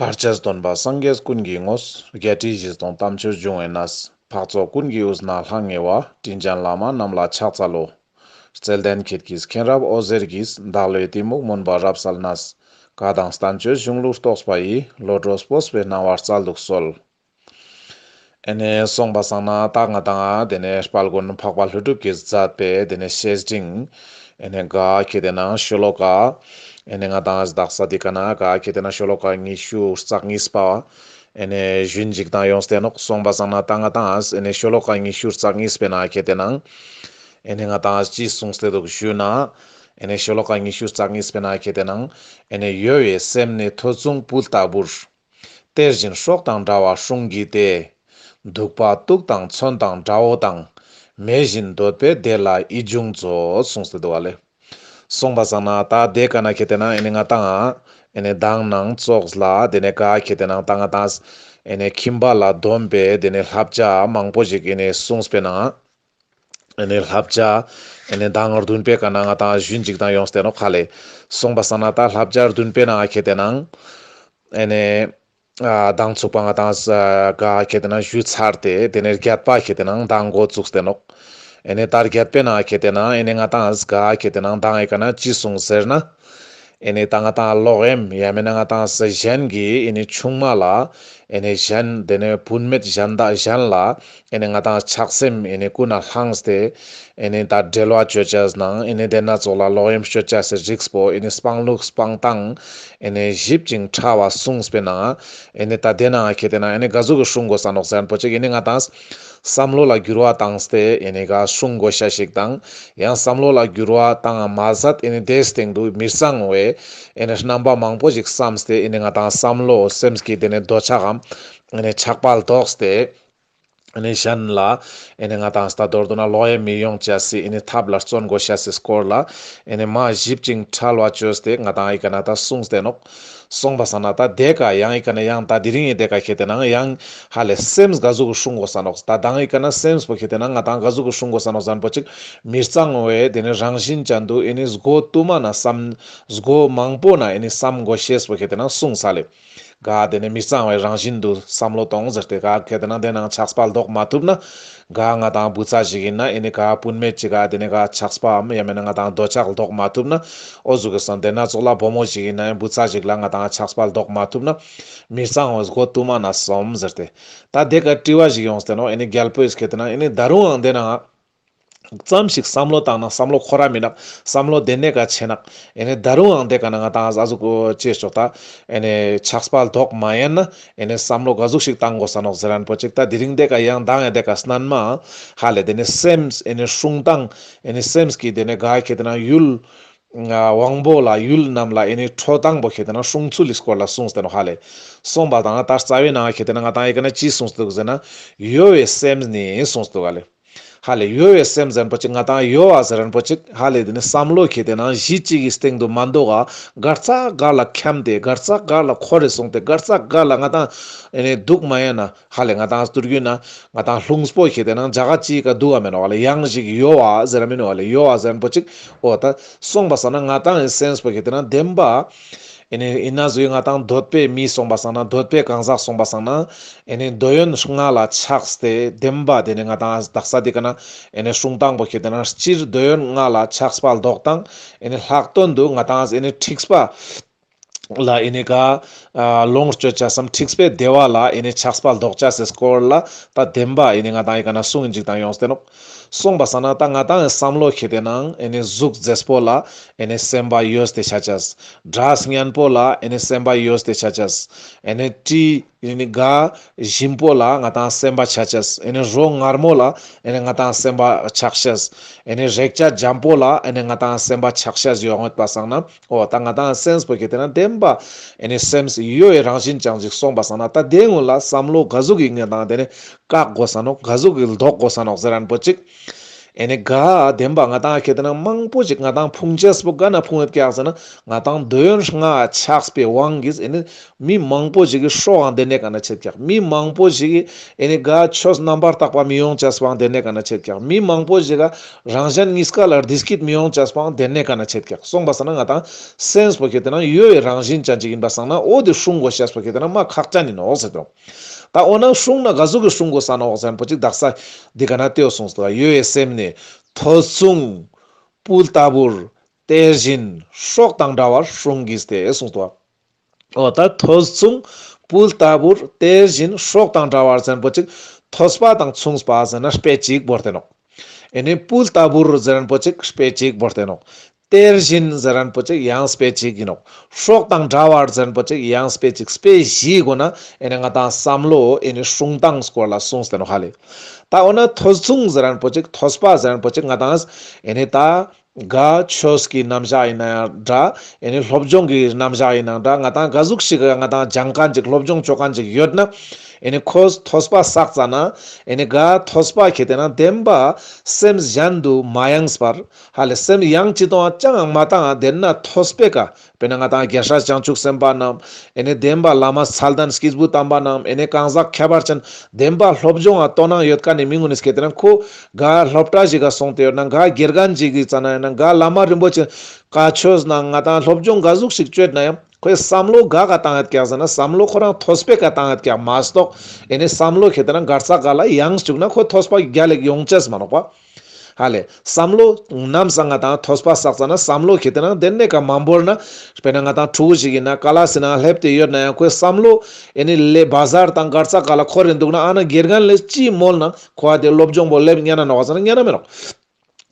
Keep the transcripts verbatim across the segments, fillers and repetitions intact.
ལྷར་བཅས་སྟོན་པ་སངས་རྒྱས་ཀུན་གྱི་ངོས། བརྒྱད་ཁྲི་བཞི་སྟོང་དམ་ཆོས་འབྱུང་བའི་གནས། འཕགས་ཚོགས་ཀུན་གྱི་དབུས་ན་ལྷང་ངེ་བ། དྲིན་ཅན་བླ་མ་རྣམས་ལ་ཕྱག་འཚལ་ལོ། བརྩེ་ལྡན་ཁྱེད་ཀྱིས་མཁྱེན་རབ་འོད་ཟེར་གྱིས། བདག་བློའི་གཏི་མུག་མུན་པ་རབ་བསལ་ནས། བཀའ་དང་བསྟན་བཅོས་གཞུང་ལུགས་རྟོགས་པ་ཡི། བློ་གྲོས་སྤོབས་པའི་སྣང་བ་སྩལ་དུ་གསོལ། ཨེ་ནེ་སོང་པ་སང་ན་ད་ང་དང་དེ་ནེ་དཔལ་མགོན་འཕགས་པ་ཀླུ་སྒྲུབ་ཀྱིས་མཛད་པའི་དེ་ནེ་བཤེས་སྤྲིང་ཨེ་ནེ་ག་ཁེ་ཏེ་ན་ཤོ་ལོ་ཀ་ཨེ་ནེ་ང་དང་དག་ས་དེ་ཀ་ན་ག་ཁེ་ཏེ་ན་ཤོ་ལོ་ཀ་ཉི་ཤུ་རྩ་གཉིས་པ་ཨེ་ནེ་ཞུན་ཅིག་དང་ཡོངས་ཏེ་ནོག། སོང་པ་སང་ན་ད་ང་དང་ཨེ་ནེ་ཤོ་ལོ་ཀ་ཉི་ཤུ་རྩ་གཉིས་པའི་ནང་ཁེ་ཏེ་ན་ཨེ་ནེ་ང་དང་ཅི་གསུངས་ཏེ་འདུག་ཞུ་ན། ཨེ་ནེ་ཤོ་ལོ་ཀ་ཉི་ཤུ་རྩ་གཉིས་པའི་ནང་ཁེ་ཏེ་ན་ཨེ་ནེ་གཡོ་བའི་སེམས་ནི་ཐོད་ཚུང་པུས་ལྟ་བུར། གཏེར་བཞིན་སྲོག་དང་འདྲ་བ་སྲུང་གྱིས་ཏེ། གདུག་པ་དུག་དང་མཚོན་དང་དགྲ་བོ་དང་། མེ་བཞིན་འདོད་པས་དེ་ལ་ཡིད་འབྱུང་མཛོད། གསུངས་ཏེ་འདུག་ག་ལེ། སོང་པ་སང་ན་ད་དེ་ཀ་ན་ཁེ་ཏེ་ན་ཨེ་ནེ་ང་དང་ཨེ་ནེ་མདང་ནང་ཙོགས་ལ་དེ་ནེ་ག་ཁེ་ཏེ་ན་ད་ང་དང་ཨེ་ནེ་ཁྱིམ་པ་ལ་སྡོམ་པའི་དེ་ནེ་བསླབ་བྱ་མང་པོ་ཞིག་ཨེ་ནེ་གསུངས་པའི་ནང་། ཨེ་ནེ་བསླབ་བྱ་ཨེ་ནེ་མདང་བདུན་པའི་ཀ་ན་ང་དང་ཞུན་ཅིག་དང་ཡོངས་ཏེ་ནོག་ག་ལེ། སོང་པ་སང་ན་ད་བསླབ་བྱ་བདུན་པའི་ནང་ཁེ་ཏེ་ན་ཨེ་ནེ་ཨ་མདང་ཚུག་པ་ང་དང་ས་ག་ཁེ་ཏེ་ན་ཞུ་ཚར་ཏེ་དེ་ནེ་བརྒྱད་པ་ཁེ་ཏེ་ན་མདང་འགོ་བཙུགས་ཏེ་ནོག། ཨེ་ནེ་ད་བརྒྱད་པའི་ནང་ཁེ་ཏེ་ན་ཨེ་ནེ་ང་དང་ས་ག་ཁེ་ཏེ་ན་མདང་ཨེ་ཀ་ན་ཅི་གསུངས་ཟེར་ན། ཨེ་ནེ་ད་ང་དང་ལོག་གཡེམ་ཡང་མེན་ན་ང་དང་ས་གཞན་གྱི་ཨེ་ནེ་ཆུང་མ་ལ་ཨེ་ནེ་གཞན་དེ་ནེ་བུད་མེད་གཞན་དག་གཞན་ལ་ཨེ་ནེ་ང་དང་ཆགས་སེམས་ཨེ་ནེ་ཀུན་ནས་བསླངས་ཏེ་ཨེ་ནེ་ད་འབྲེལ་བ་ཅོ་ཅེས་ནང་ཨེ་ནེ་དེ་ན་ཙོགས་ལ་ལོག་གཡེམ་ཅོ་ཅེས་སི་རིགས་པོ་ཨེ་ནེ་སྤང་ལུགས་སྤང་སྟངས་ཨེ་ནེ་ཞིབ་ཅིང་ཕྲ་བ་གསུངས་པའི་ནང་ཨེ་ནེ་ད་དེ་ནང་ཁེ་ཏེ་ན་ཨེ་ནེ་ག་ཟུག་གི་སྲུང་དགོས་ས་ནོག་ཟེར་ན་པོ་ཅིག་ཨེ་ནེ་ང་དང་བསམ་བློ་ལ་འགྱུར་བ་བཏང་སྟེ་ཨེ་ནེ་ག་སྲུང་དགོས་ཤེས་ཤིག་དང་ཡང་བསམ་བློ་ལ་འགྱུར་བ་བཏང་མ་ཟད་ཨེ་ནེ་དེའི་སྟེང་དུ་མི་གཙང་བའི་ཨེ་ནེ་རྣམ་པ་མང་པོ་ཞིག་བསམས་ཏེ་ཨེ་ནེ་ང་དང་བསམ་བློ་སེམས་ཀྱི་དེ་ནེ་འདོད་ཆགས་འམ་ཨེ་ནེ་ཆགས་པ་ལྡོག་སྟེ་ཨེ་ནེ་གཞན་ལ་ཨེ་ནེ་ང་དང་ད་མདོར་བསྡུ་ན་ལོག་གཡེམ་མི་ཡོང་ཅེས་སི་ཨེ་ནེ་ཐབས་ལ་བརྩོན་དགོས་ཤེས་སི་སྐོར་ལ་ཨེ་ནེ་མ་ཞིབ་ཅིང་ཕྲ་བ་ཅོས་ཏེ་ང་དང་ཨི་ཀ་ན་ད་གསུངས་ཏེ་ནོག། སོང་པ་སང་ན་ད་དེ་ཀ་ཡང་ཨི་ཀ་ན་ཡང་ད་དེ་རིང་ཨི་དེ་ཀ་ཁེ་ཏེ་ན་ཡང་ཧ་ལེ་སེམས་ག་ཟུག་གི་སྲུང་དགོས་ས་ནོག། ད་མདང་ཨི་ཀ་ན་སེམས་པོ་ཁེ་ཏེ་ན་ང་དང་ག་ཟུག་གི་སྲུང་དགོས་ས་ནོག་ཟེར་ན་པོ་ཅིག་མི་གཙང་བའི་དེ་ནེ་རང་བཞིན་ཅན་དུ་ཨེ་ནེ་སྒོ་དུ་མ་ན་བསམ་སྒོ་མང་པོ་ན་ཨེ་ནེ་བསམ་དགོས་ཤེས་པོ་ཁེ་ཏེ་ན་གསུངས་ས་ལེ། ག་དེ་ནེ་མི་གཙང་བའི་རང་བཞིན་དུ་བསམ་བློ་གཏོང་ཟེར་ཏེ་ག་ཁེ་ཏེ་ན་དེ་ནང་ཆགས་པ་ལྡོག་མ་ཐུབ་ན་ག་ང་དང་བུ་ཚ་ཞིག་ཡིན་ན་ཨེ་ནེ་ག་བུད་མེད་ཅིག་ག་དེ་ནེ་ག་ཆགས་པའམ་ཡང་མེན་ན་ང་དང་འདོད་ཆགས་ལྡོག་མ་ཐུབ་ན་འོ་ཟུག་གི་སང་དེ་ན་ཙོགས་ལ་བུ་མོ་ཞིག་ཡིན་ན་བུ་ཚ་ཞིག་ལ་ང་དང་ཆགས་པ་ལྡོག་མ་ཐུབ་ན་མི་གཙང་བའི་སྒོ་དུ་མ་ན་སོམ་ཟེར་ཏེ་ད་དེ་ཀ་དྲི་བ་ཞིག་ཡོངས་ཏེ་ནོག། ཨེ་ནེ་རྒྱལ་པོས་ཁེ་ཏེ་ན་ཨེ་ནེ་ད་རུང་ཡང་དེ་ནང་ཙམ་ཞིག་བསམ་བློ་བཏང་ན་བསམ་བློ་འཁོར་ར་མི་ནག། བསམ་བློ་དེ་ནེ་ཀ་ཆེ་ནག། ཨེ་ནེ་ད་རུང་ཡང་དེ་ཀ་ན་ང་དང་ཨ་ཟུག་ཅེས་ཆོག་ད། ཨེ་ནེ་ཆགས་པ་ལྡོག་མ་ཡིན་ན་ཨེ་ནེ་བསམ་བློ་ག་ཟུག་ཞིག་བཏང་དགོས་ས་ནོག་ཟེར་རན་པོ་ཅིག་ད་དེ་རིང་དེ་ཀ་ཡང་དང་ཡང་དེ་ཀ་སྣན་མ་ཧ་ལེ་དེ་ནེ་སེམས་ཨེ་ནེ་སྲུང་སྟངས་ཨེ་ནེ་སེམས་ཀྱི་དེ་ནེ་ག་ཁེ་ཏེ་ན་ཡུལ་དབང་པོ་ལ་ཡུལ་རྣམས་ལ་ཨེ་ནེ་འཕྲོད་སྟངས་པོ་ཁེ་ཏེ་ན་སྲུང་ཚུལ་ལི་སྐོར་ལ་གསུངས་ཏེ་ནོག་ཧ་ལེ། གསུངས་པ་དང་ད་རྩ་བའི་ནང་ཁེ་ཏེ་ན་ང་དང་ཨི་ཀ་ན་ཅི་གསུངས་ཏེ་འདུག་ཟེར་ན་གཡོ་བའི་སེམས་ནི་གསུངས་ཏེ་འདུག་ཧ་ལེ། ཧ་ལེ་གཡོ་བའི་སེམས་ཟེར་རན་པོ་ཅིག་ང་དང་གཡོ་བ་ཟེར་རན་པོ་ཅིག་ཧ་ལེ་དེ་ནེ་བསམ་བློ་ཁེ་ཏེ་ན་གཞི་གཅིག་གི་སྟེང་དུ་མ་འདུག་ག་གར་ཙག་གར་ལ་འཁྱམས་ཏེ་གར་ཙག་གར་ལ་འཁོར་རེ་སོང་སྟེ་གར་ཙག་གར་ལ་ང་དང་ཨེ་ནེ་འདུག་མ་ཡིན་ན་ཧ་ལེ་ང་དང་སྟུར་རྒྱུ་ན་ང་དང་ལྷུང་སྤོ་ཁེ་ཏེ་ན་ཇ་ག་ཅིག་ག་འདུག་ག་མེན་ནོག་ཧ་ལེ། ཡང་ཞིག་གཡོ་བ་ཟེར་ར་མེན་ནོག་ཧ་ལེ། གཡོ་བ་ཟེར་རན་པོ་ཅིག་འོ་ད་སོང་པ་སང་ན་ང་དང་ཨེ་སེམས་པོ་ཁེ་ཏེ་ན་བདེན་པ། ཨེ་ནེ་ཨིན་ན་ཟུག་ང་དང་འདོད་པའི་མི་སོང་པ་སང་ན་འདོད་པའི་གང་ཟག་སོང་པ་སང་ན་ཨེ་ནེ་འདོད་ཡོན་ལྔ་ལ་ཆགས་ཏེ་བདེན་པ་དེ་ནེ་ང་དང་དག་ས་དེ་ཀ་ན་ཨེ་ནེ་སྲུང་སྟངས་པོ་ཁེ་ཏེ་ན་སྤྱིར་འདོད་ཡོན་ལྔ་ལ་ཆགས་པ་ལྡོག་སྟངས་ཨེ་ནེ་ལྷག་དོན་དུ་ང་དང་ཨེ་ནེ་འཁྲིག་པ་ལ་ཨེ་ནེ་ག་ལོངས་སྤྱོད་ཅེས་སམ་འཁྲིག་པའི་བདེ་བ་ལ་ཨེ་ནེ་ཆགས་པ་ལྡོག་ཅེས་སི་སྐོར་ལ་ད་བདེན་པ་ཨེ་ནེ་ང་དང་ཨི་ཀ་ན་གསུངས་ཨིན་ཅིག་དང་ཡོངས་ཏེ་ནོག། སོང་པ་སང་ན་ད་ང་དང་བསམ་བློ་ཁེ་ཏེ་ན་ཨེ་ནེ་གཟུགས་མཛེས་པོ་ལ་ཨེ་ནེ་སེམས་པ་གཡོས་ཏེ་ཆ་ཅེས། སྒྲ་སྙན་པོ་ལ་ཨེ་ནེ་སེམས་པ་གཡོས་ཏེ་ཆ་ཅེས། ཨེ་ནེ་དྲི་ཨེ་ནེ་ག་ཞིམ་པོ་ལ་ང་དང་སེམས་པ་ཆ་ཅེས། ཨེ་ནེ་རོ་མངར་མོ་ལ་ཨེ་ནེ་ང་དང་སེམས་པ་ཆགས་ཤེས། ཨེ་ནེ་རེག་བྱ་འཇམ་པོ་ལ་ཨེ་ནེ་ང་དང་སེམས་པ་ཆགས་ཤེས་ཡོང་ཡོད་པ་སང་ན་འོ་ད་ང་དང་སེམས་པོ་ཁེ་ཏེ་ན་བདེན་པ་ཨེ་ནེ་སེམས་གཡོ་བའི་རང་བཞིན་ཅན་ཞིག་སོང་པ་སང་ན་ད་དེ་ངོ་ལ་བསམ་བློ་ག་ཟུག་གི་ང་དང་དེ་ནེ་བཀག་དགོས་ས་ནོག། ག་ཟུག་གི་ལྡོག་དགོས་ས་ནོག་ཟེར་རན་པོ་ཅིག། ཨེ་ནི་ག་བདེན་པ་ང་ཏང་ཁེ་ཏེ་ན་མང་པོ་ཞིག་ང་ཏང་ཕུང་ཅེས་པོ་ག་ན་ཕུང་ཡོད་ཀྱག་ཟེར་ན་ང་ཏང་འདོད་ཡོན་ལྔ་ཆགས་པའི་དབང་གིས་ཨེ་ནི་མི་མང་པོ་ཞིག་གི་སྲོག་འང་དེ་ནེ་ག་ན་ཆད་ཀྱག། མི་མང་པོ་ཞིག་གི་ཨེ་ནི་ག་ཆོས་རྣམ་པར་དག་པ་མི་ཡོང་ཅེས་པོའང་དེ་ནེ་ག་ན་ཆད་ཀྱག། མི་མང་པོ་ཞིག་ག་རང་གཞན་གཉིས་ཀ་ལ་བདེ་སྐྱིད་མི་ཡོང་ཅེས་པོའང་དེ་ནེ་ག་ན་ཆད་ཀྱག། སོང་པ་སང་ན་ང་ཏང་སེམས་པོ་ཁེ་ཏེ་ན་གཡོ་བའི་རང་བཞིན་ཅན་ཅིག་ཡིན་པ་སང་ན་འོ་དེ་སྲུང་དགོས་ཤེས་པོ་ཁེ་ཏེ་ན་མ་ཁག་ཅན་ཡིན་ནོག་ཟེར་དོ། ད་འོ་ན་སྲུང་ན་ག་ཟུག་གི་སྲུང་དགོས་ས་ནོག་ཟེར་ན་པོ་ཅིག་དག་ས་འདི་ག་ན་ལྟོས་སོང་ཟེར་ན་གཡོ་བའི་སེམས་ནི་ཐོས་བསྲུང་སྤུ་ལྟ་བུར་གཏེར་བཞིན་སྲོག་དང་འདྲ་བར་སྲུང་གིས་ཏེ་གསུངས་ཏོ། འོ་ད་ཐོས་བསྲུང་སྤུ་ལྟ་བུར་གཏེར་བཞིན་སྲོག་དང་འདྲ་བར་ཟེར་ན་པོ་ཅིག་ཐོས་པ་དང་མཚུངས་པ་ཟེར་ན་དཔེ་ཅིག་བོར་ཏེ་ནོག། ཨེ་ནི་སྤུ་ལྟ་བུར་ཟེར་ན་པོ་ཅིག་དཔེ་ཅིག་བོར་ཏེ་ནོག། གཏེར་བཞིན་ཟེར་ན་པོ་ཅིག་ཡང་དཔེ་ཅིག་ཡིན་ནོག། སྲོག་དང་འདྲ་བར་ཟེར་ན་པོ་ཅིག་ཡང་དཔེ་ཅིག། དཔེ་བཞིའི་སྒོ་ནས་ཨེ་ནི་ང་ཏང་བསམ་བློ་ཨེ་ནི་སྲུང་སྟངས་སྐོར་ལ་གསུངས་ཏེ་ནོག་ཧ་ལེ། ད་འོ་ན་ཐོས་བསྲུང་ཟེར་ན་པོ་ཅིག་ཐོས་པ་ཟེར་ན་པོ་ཅིག་ང་ཏང་ཨེ་ནི་ད་ག་ཆོས་ཀྱི་རྣམ་གཞག་ཡིན་ན་ཡང་འདྲ། ཨེ་ནི་སློབ་སྦྱོང་གི་རྣམ་གཞག་ཡིན་ན་འདྲ། ང་ཏང་ག་ཟུག་ཞིག་ག་ང་ཏང་སྦྱང་མཁན་ཅིག་སློབ་སྦྱོང་བཅོ་མཁན་ཅིག་ཡོད་ན་ཨེ་ནི་ཁོས་ཐོས་པ་བསགས་ཙ་ན་ཨེ་ནི་ག་ཐོས་པ་ཁེ་ཏེ་ན་བདེན་པ་སེམས་གཞན་དུ་མ་ཡེངས་པར་ཧ་ལེ་སེམས་ཡང་ཅི་དང་ཅང་མ་བཏང་བདེན་ན་ཐོས་པའི་ཀ་དཔེར་ན་ང་ཏང་རྒྱལ་སྲས་བྱང་ཆུབ་སེམས་དཔའ་རྣམས་ཨེ་ནི་བདེན་པ་བླ་མ་མཚན་ལྡན་སྐྱེས་བུ་དམ་པ་རྣམས་ཨེ་ནི་གང་ཟག་ཁྱད་པར་ཅན་བདེན་པ་སློབ་སྦྱོང་ང་དོ་སྣང་ཡོད་མཁན་ནི་མི་ངོ་ནི་ཁེ་ཏེ་ན་ཁོ་ག་སློབ་གྲྭ་ཞིག་ག་སོང་སྟེ་ཡོད་ན་ག་དགེ་རྒན་ཅིག་གི་རྩ་ན་ཡོད་ན་ག་བླ་མ་རིན་པོ་ཆེ་བཀའ་ཆོས་ན་ང་ཏང་སློབ་སྦྱོང་ག་ཟུག་ཞིག་བཅོས་ན་ཡང་ཁོའི་བསམ་བློ་ག་ག་བཏང་ཡོད་ཀྱག་ཟེར་ན་བསམ་བློ་ཁོ་རང་ཐོས་པའི་ཀ་བཏང་ཡོད་ཀྱག་མ་གཏོགས་ཨེ་ནི་བསམ་བློ་ཁེ་ཏེ་ན་གར་ས་ག་ལ་ཡང་བཅུག་ན་ཁོ་ཐོས་པ་རྒྱལ་ལེགས་ཡོང་ཅེས་མ་ནོག་པ། ཧ་ལེ། བསམ་བློ་ནམ་སང་ང་ཏང་ཐོས་པ་བསགས་ཙ་ན་བསམ་བློ་ཁེ་ཏེ་ན་དེ་ནེ་ཀ་མ་བོར་ན་དཔེར་ན་ང་ཏང་ཕྲུ་གུ་ཞིག་ཡིན་ན་ཀ་ལ་སི་ན་སླེབས་ཏེ་ཡོད་ན་ཡང་ཁོའི་བསམ་བློ་ཨེ་ནི་ལེ་བ་ཟར་དང་གར་ས་ག་ལ་འཁོར་རེ་འདུག་ན་ཨ་ན་དགེ་རྒན་ལེ་ཅི་མོལ་ན་ཁོ་ཨ་དེ་སློབ་སྦྱོང་པོ་ལེབ་ཉན་ན་ནོག་ཟེར་ན་ཉན་ན་མེད་ནོག།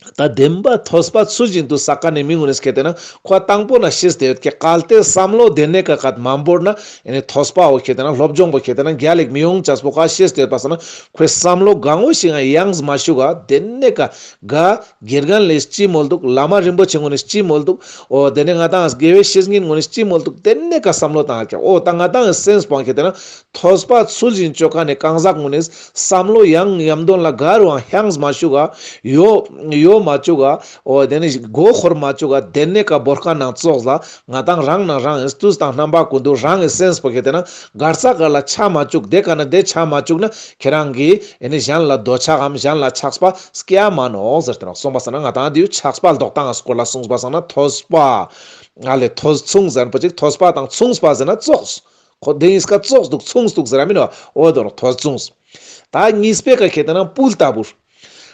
ད་བདེན་པ་ཐོས་པ་ཚུལ་བཞིན་དུ་བསགས་མཁན་ནི་མི་ངོ་ནི་ཁེ་ཏེ་ན་ཁོ་དང་པོ་ན་ཤེས་ཏེ་ཡོད་ཀྱག་གལ་ཏེ་བསམ་བློ་དེ་ནེ་ཀ་ཀ་མ་བོར་ན་ཨེ་ནི་ཐོས་པ་བོ་ཁེ་ཏེ་ན་སློབ་སྦྱོང་པོ་ཁེ་ཏེ་ན་རྒྱལ་ལེགས་མི་ཡོང་ཅེས་པོ་ཀ་ཤེས་ཏེ་ཡོད་པ་སང་ན་ཁོའི་བསམ་བློ་གང་བོ་ཞིག་ཡང་ཡང་མ་བཅུག་ག་དེ་ནེ་ཀ་ག་དགེ་རྒན་ལེ་ཅི་མོལ་འདུག། བླ་མ་རིན་པོ་ཆེ་ངོ་ནི་ཅི་མོལ་འདུག། འོ་དེ་ནེ་ང་ཏང་དགེ་བའི་བཤེས་གཉེན་ངོ་ནི་ཅི་མོལ་འདུག། དེ་ནེ་ཀ་བསམ་བློ་བཏང་ཀྱག། འོ་ད་ང་ཏང་སེམས་པོ་ཁེ་ཏེ་ན་ཐོས་པ་ཚུལ་བཞིན་བཅོ་མཁན་ནི་གང་ཟག་ངོ་ནི་བསམ་བློ་ཡང་ཡམ་དོན་ལ་ག་རུའང་ཡང་མ་བཅུག་ག་ཡོ་ཡོ་མ་བཅུག་ག། འོ་དེ་ནེ་མགོ་འཁོར་མ་བཅུག་ག། དེ་ནེ་ཀ་བོར་མཁན་ནང་ཙོགས་ལ་ང་ཏང་རང་ན་རང་དུས་དང་རྣམ་པ་ཀུན་ཏུ་རང་གི་སེམས་པོ་ཁེ་ཏེ་ན་གར་ས་ག་ལ་ཆ་མ་བཅུག། དེ་ཀ་ན་དེ་ཆ་མ་བཅུག་ན་ཁྱེད་རང་གིས་ཨེ་ནི་གཞན་ལ་འདོད་ཆགས་འམ་གཞན་ལ་ཆགས་པ་སྐྱེ་མ་ནོག་ཟེར་ཏེ་ནོག། སོང་པ་སང་ན་ང་ཏང་དེའུ་ཆགས་པ་ལྡོག་སྟངས་སྐོར་ལ་གསུངས་པ་སང་ན་ཐོས་པ་ཨ་ལེ་ཐོས་བསྲུང་ཟེར་ན་པོ་ཅིག་ཐོས་པ་དང་མཚུངས་པ་ཟེར་ན་ཙོགས། ཁོ་དེ་ཡིན་སྐབས་ཙོགས་འདུག་མཚུངས་འདུག་ཟེར་ར་མིན་ནོག། འོ་དོ་རུ་ཐོས་བསྲུང་། ད་གཉིས་པའི་ཀ་ཁེ་ཏེ་ན་སྤུ་ལྟ་བུར།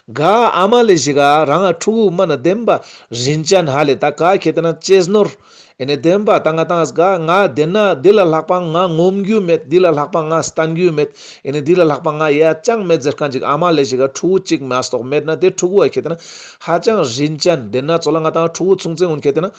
ག་ཨ་མ་ལེ་ཞིག་ག་རང་ཕྲུ་གུ་མ་ན་བདེན་པ་རིན་ཅན་ཧ་ལེ་ད་ག་ཁེ་ཏེ་ན་ཅེས་ནོར། ཨེ་ནི་བདེན་པ་ད་ང་ཏང་ག་ང་དེ་ན་འདི་ལ་ལྷག་པ་ང་ངོམ་རྒྱུ་མེད། འདི་ལ་ལྷག་པ་ང་སྟན་རྒྱུ་མེད། ཨེ་ནི་འདི་ལ་ལྷག་པ་ང་ཡ་ཅང་མེད་ཟེར་མཁན་ཅིག་ཨ་མ་ལེ་ཞིག་ག་ཕྲུ་གུ་ཅིག་མ་གཏོགས་མེད་ན་དེ་ཕྲུ་གུ་ཨ་ཁེ་ཏེ་ན་ཧ་ཅང་རིན་ཅན། དེ་ན་ཙོགས་ལ་ང་ཏང་ཕྲུ་གུ་ཆུང་ཙེ་ངུན་ཁེ་ཏེ་ན།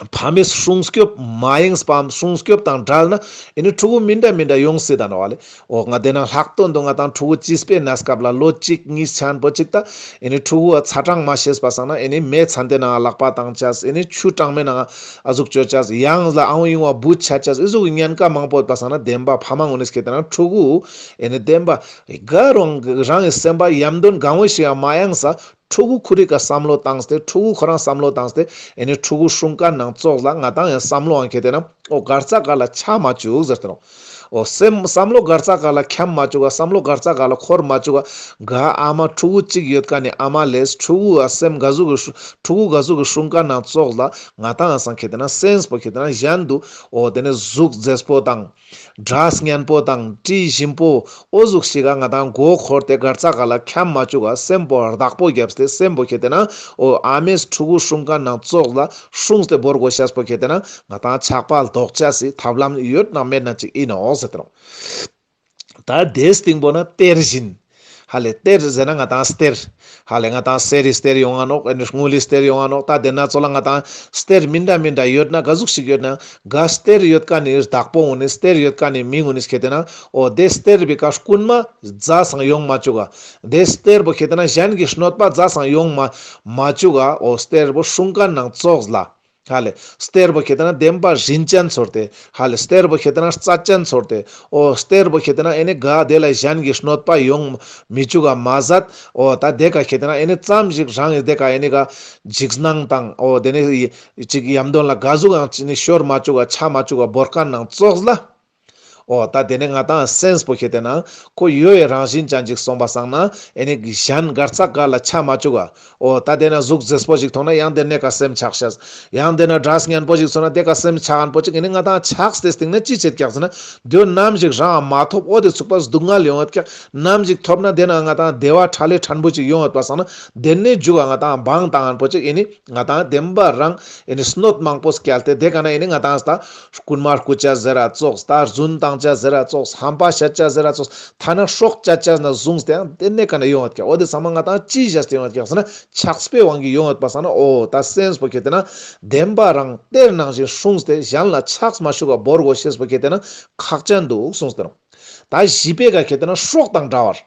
ཕ་མའི་སྲུང་སྐྱོབ་མ་ཡེངས་པའམ་སྲུང་སྐྱོབ་དང་བྲལ་ན་ཨེ་ནི་ཕྲུ་གུ་མི་འདྲ་མི་འདྲ་ཡོང་སྲིད་ད་ནོག་ལེ། འོ་ང་དེ་ན་ལྷག་དོན་དུ་ང་ཏང་ཕྲུ་གུ་བྱིས་པའི་གནས་སྐབས་ལ་ལོ་གཅིག་གཉིས་ཆ་ན་པོ་ཅིག་ད་ཨེ་ནི་ཕྲུ་གུ་ཚ་གྲང་མ་ཤེས་པ་སང་ན་ཨེ་ནི་མེ་ཚན་ཏེ་ནང་ལག་པ་བཏང་ཅེས། ཨེ་ནི་ཆུ་གྲང་མོའི་ནང་ཨ་ཟུག་བཅོ་ཅེས། ཡང་ལ་ཨང་ཡིན་བ་བུ་ཆ་ཅེས། ཨེ་ཟུག་ཉེན་ཁ་མང་པོ་ཡོད་པ་སང་ན་བདེན་པ་ཕ་མ་ངོ་ནི་ཁེ་ཏེ་ན་ཕྲུ་གུ་ཨེ་ནི་བདེན་པ་ག་རང་རང་གི་སེམས་པ་ཡམ་དོན་གང་བོ་ཞིག་ཡང་མ་ཡེངས་ས། ཕྲུ་གུ་ཁོ་རི་ཀ་བསམ་བློ་བཏང་སྟེ་ཕྲུ་གུ་ཁོ་རང་བསམ་བློ་བཏང་སྟེ་ཨེ་ནི་ཕྲུ་གུ་སྲུང་མཁན་ནང་ཙོགས་ལ་ང་ཏང་ཡང་བསམ་བློ་ཨང་ཁེ་ཏེ་ན་འོ་གར་ས་ག་ལ་ཆ་མ་བཅུག་ཟེར་ཏེ་ནོག། འོ་སེམས་བསམ་བློ་གར་ས་ག་ལ་འཁྱམ་མ་བཅུག་ག། བསམ་བློ་གར་ས་ག་ལ་འཁོར་མ་བཅུག་ག། ག་ཨ་མ་ཕྲུ་གུ་གཅིག་ཡོད་མཁན་ནི་ཨ་མ་ལེས་ཕྲུ་གུ་ཨ་སེམས་ག་ཟུག་གི་ཕྲུ་གུ་ག་ཟུག་གི་སྲུང་མཁན་ནང་ཙོགས་ལ་ང་ཏང་ཡང་སང་ཁེ་ཏེ་ན་སེམས་པོ་ཁེ་ཏེ་ན་གཞན་དུ་འོ་དེ་ནི་གཟུགས་མཛེས་པོ་དང་། སྒྲ་སྙན་པོ་དང་དྲི་ཞིམ་པོ་འོ་ཟུག་ཞིག་ག་ང་ཏང་མགོ་འཁོར་ཏེ་གར་ས་ག་ལ་འཁྱམ་མ་བཅུག་ག། སེམས་པོ་བདག་པོ་བརྒྱབ་སྟེ་སེམས་པོ་ཁེ་ཏེ་ན་འོ་ཨ་མས་ཕྲུ་གུ་སྲུང་མཁན་ནང་ཙོགས་ལ་སྲུང་སྟེ་བོར་དགོས་ཤེས་པོ་ཁེ་ཏེ་ན་ང་ཏང་ཆགས་པ་ལྡོག་ཅེས་སི་ཐབས་ལམ་ཡོད་ན་མེད་ན་ཅིག་ཡིན་ནོག་ཟེར་ཏེ་ནོག། ད་དེའི་སྟེང་པོ་ན་གཏེར་བཞིན། ཧ་ལེ་གཏེར་ཟེར་ན་ང་ཏང་གཏེར། ཧ་ལེ་ང་ཏང་གསེར་རི་གཏེར་ཡོང་ང་ནོག། ཨེ་ནི་དངུལ་ལི་གཏེར་ཡོང་ང་ནོག། ད་དེ་ན་ཙོགས་ལ་ང་ཏང་གཏེར་མི་འདྲ་མི་འདྲ་ཡོད་ན་ག་ཟུག་ཞིག་ཡོད་ན་ག་གཏེར་ཡོད་མཁན་ནི་བདག་པོ་ངོ་ནི་གཏེར་ཡོད་མཁན་ནི་མི་ངོ་ནི་ཁེ་ཏེ་ན་འོ་དེ་གཏེར་བི་ཀ་རྐུན་མ་རྩ་སང་ཡོང་མ་བཅུག་ག། དེ་གཏེར་པོ་ཁེ་ཏེ་ན་གཞན་གྱི་གནོད་པ་རྩ་སང་ཡོང་མ་མ་བཅུག་ག། འོ་གཏེར་པོ་སྲུང་མཁན་ནང་ཙོགས་ལ། ཧ་ལེ། གཏེར་པོ་ཁེ་ཏེ་ན་བདེན་པ་རིན་ཅན་ཚོར་ཏེ། ཧ་ལེ། གཏེར་པོ་ཁེ་ཏེ་ན་རྩ་ཅན་ཚོར་ཏེ། འོ་གཏེར་པོ་ཁེ་ཏེ་ན་ཨེ་ནི་ག་དེ་ལ་གཞན་གྱི་གནོད་པ་ཡོང་མི་བཅུག་ག་མ་ཟད། འོ་ད་དེ་ཀ་ཁེ་ཏེ་ན་ཨེ་ནི་ཙམ་ཞིག་རང་གི་དེ་ཀ་ཨེ་ནི་ག་འཇིགས་སྣང་དང་། འོ་དེ་ནི་ཅིག་ཡམ་དོན་ལ་ག་ཟུག་ཡང་ཅི་ནི་ཤོར་མ་བཅུག་ག་ཆ་མ་བཅུག་ག་བོར་ཁན་ནང་ཙོགས་ལ། འོ་ད་དེ་ནས་ང་ཏང་སེམས་པོ་ཁེ་ཏེ་ན་ཁོ་ཡོད་པའི་རང་བཞིན་ཅན་ཅིག་སོང་པ་སང་ན་ཨེ་ནི་གཞན་གར་ཚ་གར་ལ་ཆ་མ་བཅུག་ག། འོ་ད་དེ་ན་གཟུགས་མཛེས་པོ་ཞིག་མཐོང་ན་ཡང་དེ་ནས་ཀ་སེམས་ཆགས་ཤེས། ཡང་དེ་ན་སྒྲ་སྙན་པོ་ཞིག་སོང་ན་དེ་ཀ་སེམས་ཆགས་ཁན་པོ་ཅིག་ཨེ་ནི་ང་ཏང་ཆགས་ཏེ་སྟིང་ནས་ཅི་བྱེད་ཀྱག་ཟེར་ན། དེ་ནམ་ཞིག་རང་མ་ཐོབ་འོ་དེ་ཚུགས་པ་སྡུག་བསྔལ་ཡོང་ཡོད་ཀྱག། ནམ་ཞིག་ཐོབ་ན་དེ་ན་ང་ཏང་བདེ་བ་ཁྲ་ལེ་ཕྲན་བུ་ཅིག་ཡོང་ཡོད་པ་སང་ན་དེ་ནས་འཇུག་ག་ང་ཏང་བང་བཏང་ཁན་པོ་ཅིག་ཨེ་ནི་ང་ཏང་བདེན་པ་རང་ཨེ་ནི་གནོད་མང་པོ་སྐྱལ་ཏེ་དེ་ཀ་ན་ཨེ་ནི་ང་ཏང་ད་རྐུན་མ་རྐུ་ཅེས་ཟེར་ར་ཙོགས། ད་རྫུན་བཏང་ཅེས་ཟེར་ར་ཙོགས། ཧམ་པ་བཤད་ཅེས་ཟེར་ར་ཙོགས། ཐ་ན་སྲོག་བཅད་ཅེས་ན་བཟུང་སྟེ་ཡང་དེ་ནས་ཀ་ན་ཡོང་ཡོད་ཀྱག། འོ་དེ་ཚང་མ་ང་ཏང་ཅི་བྱས་ཏེ་ཡོང་ཡོད་ཀྱག་ཟེར་ན་ཆགས་པའི་དབང་གིས་ཡོང་ཡོད་པ་སང་ན། འོ་ད་སེམས་པོ་ཁེ་ཏེ་ན་བདེན་པ་རང་གཏེར་ནང་བཞིན་སྲུངས་ཏེ་གཞན་ལ་ཆགས་མ་བཅུག་ག་བོར་དགོས་ཤེས་པོ་ཁེ་ཏེ་ན་ཁག་ཅན་འདུག་གསུངས་ཏེ་ནོག། ད་བཞི་པའི་ཀ་ཁེ་ཏེ་ན་སྲོག་དང་འདྲ་བར།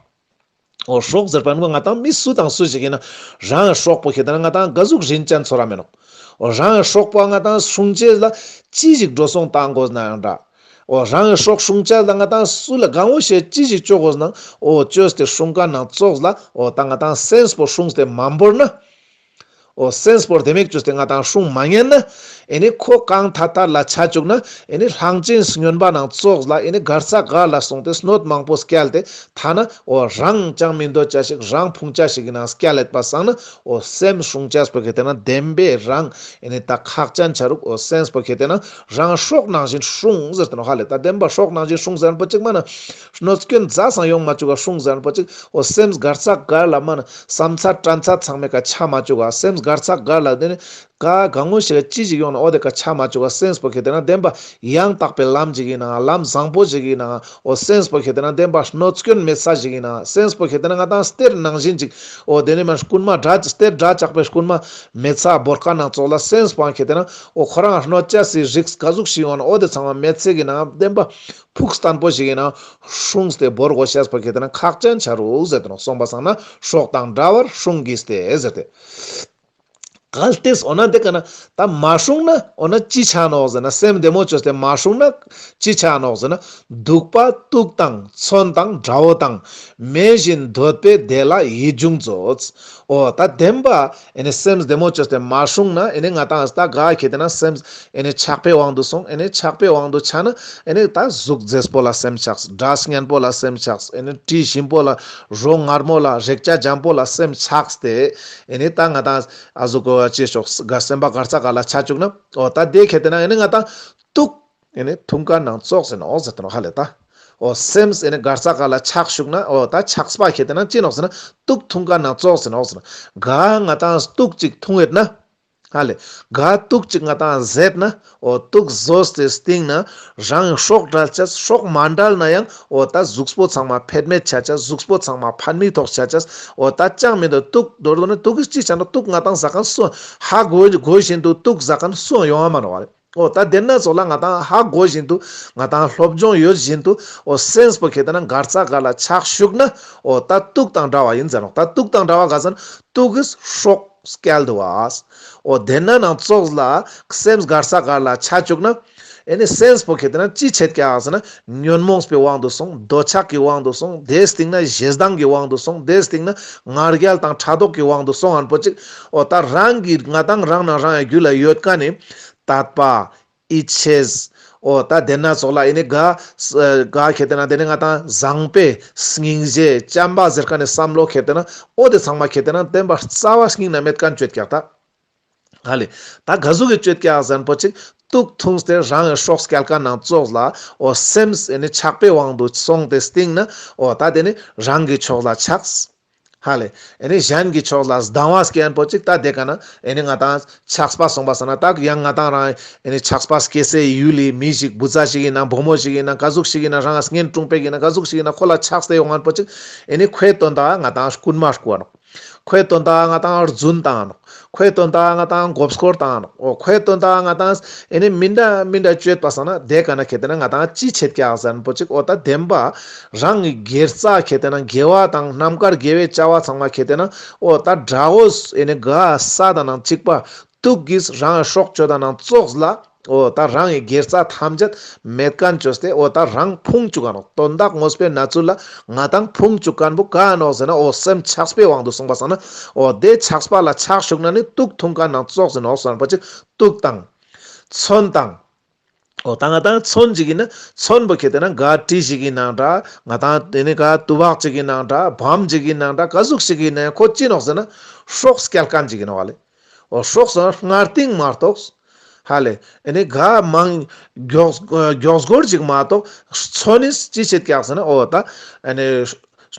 འོ་སྲོག་ཟེར་པ་ནི་ང་ཏང་མི་སུ་དང་སུ་ཞིག་ཡིན་ན་རང་གི་སྲོག་པོ་ཁེ་ཏེ་ན་ང་ཏང་ག་ཟུག་རིན་ཅན་ཚོར་ར་མེན་ནོག། འོ་རང་གི་སྲོག་པོ་ང་ཏང་སྲུང་ཅེས་ལ་ཅི་ཞིག་འགྲོ་སོང་བཏང་དགོས་ན་ཡང་འདྲ། འོ་རང་གི་སྲོག་སྲུང་ཅེས་ལ་ང་ཏང་སུ་ལ་གང་བོ་ཞེས་ཅི་ཞིག་བཅོ་དགོས་ན། འོ་བཅོས་ཏེ་སྲུང་ཁན་ནང་ཙོགས་ལ། འོ་ད་ང་ཏང་སེམས་པོ་སྲུངས་ཏེ་མ་བོར་ན། འོ་སེམས་པོ་དེ་མིག་བཅོས་ཏེ་ང་ཏང་སྲུང་མ་ཉན་ན། ཨེ་ནི་ཁོ་གང་ཐད་ཐད་ལ་ཆ་བཅུག་ན་ཨེ་ནི་གླང་ཆེན་སྨྱོན་པ་ནང་ཙོགས་ལ་ཨེ་ནི་གར་ཚ་གར་ལ་སོང་སྟེ་གནོད་མང་པོ་སྐྱལ་ཏེ་ཐ་ན་འོ་རང་ཅང་མི་འདོད་ཅ་ཞིག་རང་ཕུང་ཅ་ཞིག་གི་ནང་སྐྱལ་ལེད་པ་སང་ན། འོ་སེམས་སྲུང་ཅེས་པོ་ཁེ་ཏེ་ན་བདེན་པའི་རང་ཨེ་ནི་ད་ཁག་ཅན་ཆ་རུག། འོ་སེམས་པོ་ཁེ་ཏེ་ན་རང་སྲོག་ནང་བཞིན་སྲུང་ཟེར་ཏེ་ནོག་ཧ་ལེ། ད་བདེན་པ་སྲོག་ནང་བཞིན་སྲུང་ཟེར་ཁན་པོ་ཅིག་མ་ན་གནོད་སྐྱོན་ཛ་སང་ཡོང་མ་བཅུག་ག་སྲུང་ཟེར་ཁན་པོ་ཅིག། འོ་སེམས་གར་ཚ་གར་ལ་མ་ན་བསམ་ཚད་དྲན་ཚད་ཚང་མའི་ཀ་ཆ་མ་བཅུག་ག། སེམས་གར་ཚ་གར་ལ་དེ་ནི་ག་གང་བོ་ཞིག་ཅི་ཞིག་ཡོང་ན་འོ་དེ་ཀ་ཆ་མ་བཅུག་ག། སེམས་པོ་ཁེ་ཏེ་ན་བདེན་པ་ཡང་དག་པའི་ལམ་ཞིག་ཡིན་ན་ལམ་བཟང་པོ་ཞིག་ཡིན་ན། འོ་སེམས་པོ་ཁེ་ཏེ་ན་བདེན་པ་གནོད་སྐྱོན་མེད་ས་ཞིག་ཡིན་ན། སེམས་པོ་ཁེ་ཏེ་ན་ང་ཏང་གཏེར་ནང་བཞིན་ཅིག། འོ་དེ་ནི་མ་རྐུན་མ་འདྲ་གཏེར་འདྲ་ཆགས་པའི་རྐུན་མ་མེད་ས་བོར་ཁན་ནང་ཙོགས་ལ་སེམས་པོ་ཁེ་ཏེ་ན་འོ་ཁོ་རང་གནོད་ཅེས་སི་རིགས་ག་ཟུག་ཞིག་ཡོང་ན་འོ་དེ་ཚང་མ་མེད་ས་གི་ནང་བདེན་པ་ཕུགས་བརྟན་པོ་ཞིག་ཡིན་ན་སྲུངས་ཏེ་བོར་དགོས་ཤེས་པོ་ཁེ་ཏེ་ན་ཁག་ཅན་ཆ་རུག་ཟེར་ཏེ་ནོག། སོང་པ་སང་ན་སྲོག་དང་འདྲ་བར་སྲུང་གིས་ཏེ་ཟེར་ཏེ། གལ་ཏེ་འོ་ན་དེ་ཀ་ན་ད་མ་སྲུང་ན་འོ་ན་ཅི་ཆ་ནོག་ཟེར་ན། སེམས་བདེ་མོ་བཅོས་ཏེ་མ་སྲུང་ན་ཅི་ཆ་ནོག་ཟེར་ན། གདུག་པ་དུག་དང་མཚོན་དང་དགྲ་བོ་དང་། མེད་བཞིན་འདོད་པས་དེ་ལ་ཡིད་འབྱུང་མཛོད། འོ་ད་བདེན་པ་ཨེ་ནི་སེམས་བདེ་མོ་བཅོས་ཏེ་མ་སྲུང་ན་ཨེ་ནི་ང་ཏང་ད་ག་ཁེ་ཏེ་ན་སེམས་ཨེ་ནི་ཆགས་པའི་དབང་དུ་སོང་། ཨེ་ནི་ཆགས་པའི་དབང་དུ་ཆ་ན་ཨེ་ནི་ད་གཟུགས་མཛེས་པོ་ལ་སེམས་ཆགས། སྒྲ་སྙན་པོ་ལ་སེམས་ཆགས། ཨེ་ནི་དྲི་ཞིམ་པོ་ལ་རོ་མངར་མོ་ལ་རེག་བྱ་འཇམ་པོ་ལ་སེམས་ཆགས་ཏེ་ཨེ་ནི་ད་ང་ཏང་ཨ་ཟུག་གོ་ཅེས་ཤོག་ག་སེམས་པ་གར་ཚ་གར་ལ་ཆ་བཅུག་ན། འོ་ད་དེ་ཁེ་ཏེ་ན་ཨེ་ནི་ང་ཏང་དུག་ཨེ་ནི་འཐུང་ཁན་ནང་ཙོགས་ཟེར་ནོག་ཟེར་ཏེ་ནོག་ཧ་ལེ་ད། འོ་སེམས་ཨེ་ནི་གར་ཚ་གར་ལ་ཆགས་བཅུག་ན་འོ་ད་ཆགས་པ་ཁེ་ཏེ་ན་ཅི་ནོག་ཟེར་ན་དུག་འཐུང་ཁན་ནང་ཙོགས་ཟེར་ནོག་ཟེར་ན། ག་ང་ཏང་དུག་ཅིག་འཐུང་ཡོད་ན་ཧ་ལེ། ག་དུག་ཅིག་ང་ཏང་ཟེད་ན་འོ་དུག་ཟོས་ཏེ་སྟིང་ན་རང་སྲོག་འབྲལ་ཅེས། སྲོག་མ་འབྲལ་ན་ཡང་འོ་ད་གཟུགས་པོ་ཚང་མ་ཕན་མེད་ཆ་ཅེས། གཟུགས་པོ་ཚང་མ་ཕན་མི་ཐོགས་ཆ་ཅེས། འོ་ད་ཅང་མི་འདོད་དུག་མདོར་བསྡུ་ན་དུག་གི་ཅི་ཆ་ན་དུག་ང་ཏང་ཟ་ཁན་སུ་ཧ་གོ་གོ་བཞིན་དུ་དུག་ཟ་ཁན་སུ་ཡོང་བ་མ་ནོག་ཧ་ལེ། འོ་ད་དེ་ན་ཙོགས་ལ་ང་ཏང་ཧ་གོ་བཞིན་དུ་ང་ཏང་སློབ་སྦྱོང་ཡོད་བཞིན་དུ་འོ་སེམས་པོ་ཁེ་ཏེ་ན་གར་ཚ་གར་ལ་ཆགས་བཅུག་ན་འོ་ད་དུག་དང་འདྲ་བ་ཡིན་ཟེར་ནོག། ད་དུག་དང་འདྲ་བ་ག་ཟེར་ན་དུག་གི་སྲོག་སྐྱལ་འདུག་བ། འོ་དེ་ན་ནང་ཙོགས་ལ་སེམས་གར་ཚ་གར་ལ་ཆ་བཅུག་ན་ཨེ་ནི་སེམས་པོ་ཁེ་ཏེ་ན་ཅི་ཆེད་ཀྱག་ཟེར་ན་ཉོན་མོངས་པའི་དབང་དུ་སོང་། འདོད་ཆགས་ཀྱི་དབང་དུ་སོང་། དེའི་སྟེང་ན་ཞེ་སྡང་གི་དབང་དུ་སོང་། དེའི་སྟེང་ན་ང་རྒྱལ་དང་ཕྲག་དོག་གི་དབང་དུ་སོང་ཨན་པོ་ཅིག། འོ་ད་རང་གི་ང་ཏང་རང་ན་རང་ཡ་རྒྱུད་ལ་ཡོད་ཁན་ནི་དད་པ། ཡིད་ཆེས། འོ་ད་དེ་ན་ཙོགས་ལ་ཨེ་ནི་ག་ག་ཁེ་ཏེ་ན་དེ་ནི་ང་ཏང་བཟང་པོའི་སྙིང་རྗེ་བྱམས་པ་ཟེར་ཁན་ནི་བསམ་བློ་ཁེ་ཏེ་ན་འོ་དེ་ཚང་མ་ཁེ་ཏེ་ན་བདེན་པ་རྩ་བ་སྙིང་ན་མེད་ཁན་བཅོས་ཀྱག་ད། ཧ་ལེ། ད་ག་ཟུག་གི་བཅོས་ཀྱག་ཟེར་ན་པོ་ཅིག་དུག་འཐུངས་ཏེ་རང་གི་སྲོག་སྐྱལ་ཁན་ནང་ཙོགས་ལ་འོ་སེམས་ཨེ་ནི་ཆགས་པའི་དབང་དུ་སོང་སྟེ་སྟིང་ན་འོ་ད་དེ་ནི་རང་གི་ཕྱོགས་ལ་ཆགས། ཧ་ལེ། ཨེ་ནི་གཞན་གྱི་ཕྱོགས་ལ་སྡང་བ་སྐྱེ་ཡན་པོ་ཅིག་ད་དེ་ཀ་ན་ཨེ་ནི་ང་ཏང་ཆགས་པ་སོང་པ་སང་ན་ད་ཡང་ང་ཏང་རང་ཨེ་ནི་ཆགས་པ་སྐྱེ་སའི་ཡུལ་ལི་མི་ཞིག་བུ་ཚ་ཞིག་ཡིན་ན་བུ་མོ་ཞིག་ཡིན་ན་ག་ཟུག་ཞིག་ཡིན་ན་རང་ང་གཉེན་དྲུང་པ་ཞིག་ཡིན་ན་ག་ཟུག་ཞིག་ཡིན་ན་ཁོ་ལ་ཆགས་ཏེ་ཡོང་ཡན་པོ་ཅིག་ཨེ་ནི་ཁོའི་དོན་དག་ང་ཏང་རྐུན་མ་རྐུ་ཡ་ནོག། ཁོའི་དོན་དག་ང་ཏང་རྫུན་བཏང་ཡ་ནོག། ཁོའི་དོན་དག་ང་ཏང་མགོ་སྐོར་བཏང་ཡ་ནོག། འོ་ཁོའི་དོན་དག་ང་ཏང་ཨེ་ནི་མི་འདྲ་མི་འདྲ་བཅོས་པ་སང་ན་དེ་ཀ་ན་ཁེ་ཏེ་ན་ང་ཏང་ཅི་ཆེད་ཀྱག་ཟེར་ན་པོ་ཅིག། འོ་ད་བདེན་པ་རང་གི་དགེ་རྩ་ཁེ་ཏེ་ན་དགེ་བ་དང་རྣམ་དཀར་དགེ་བའི་བྱ་བ་ཚང་མ་ཁེ་ཏེ་ན་འོ་ད་དགྲ་བོ་ཨེ་ནི་ག་ས་དང་ནང་གཅིག་པ། དུག་གིས་རང་སྲོག་གཅོད་ད་ནང་ཙོགས་ལ། འོ་ད་རང་གི་དགེ་རྩ་ཐམས་ཅད་མེད་མཁན་བཅོས་ཏེ་འོ་ད་རང་ཕུང་བཅུག་ག་ནོག། དོན་དག་དངོས་པོའི་གནས་ཚུལ་ལ་ང་ཏང་ཕུང་བཅུག་མཁན་པོ་ག་ནོག་ཟེར་ན། འོ་སེམས་ཆགས་པའི་དབང་དུ་སོང་པ་སང་ན། འོ་དེ་ཆགས་པ་ལ་ཆགས་བཅུག་ན་ནི་དུག་འཐུང་མཁན་ནང་ཙོགས་ཟེར་ནོག་ཟེར་ན་པོ་ཅིག་དུག་དང་། མཚོན་དང་། འོ་ད་ང་ཏང་མཚོན་ཅིག་ཡིན་ན་མཚོན་པོ་ཁྱེར་ཏེ་ན་ག་གྲི་ཞིག་ཡིན་ནང་འདྲ། ང་ཏང་དེ་ནི་ག་ཏུ་བག་ཅིག་ཡིན་ནང་འདྲ། བམ་ཅིག་ཡིན་ནང་འདྲ། ག་ཟུག་ཞིག་ཡིན་ན་ཁོ་ཅི་ནོག་ཟེར་ན་སྲོག་སྐྱེལ་མཁན་ཅིག་ཡིན་ནོག་ལེ། འོ་སྲོག་སོང་སྔར་སྟིང་མ་གཏོགས། ཧ་ལེ། ཨེ་ནི་ག་མང་མགྱོགས་མགྱོགས་སྐོར་ཅིག་མ་གཏོགས་མཚོན་ནི་ཅི་བྱེད་ཀྱག་ཟེར་ན། འོ་ད་ཨེ་ནི་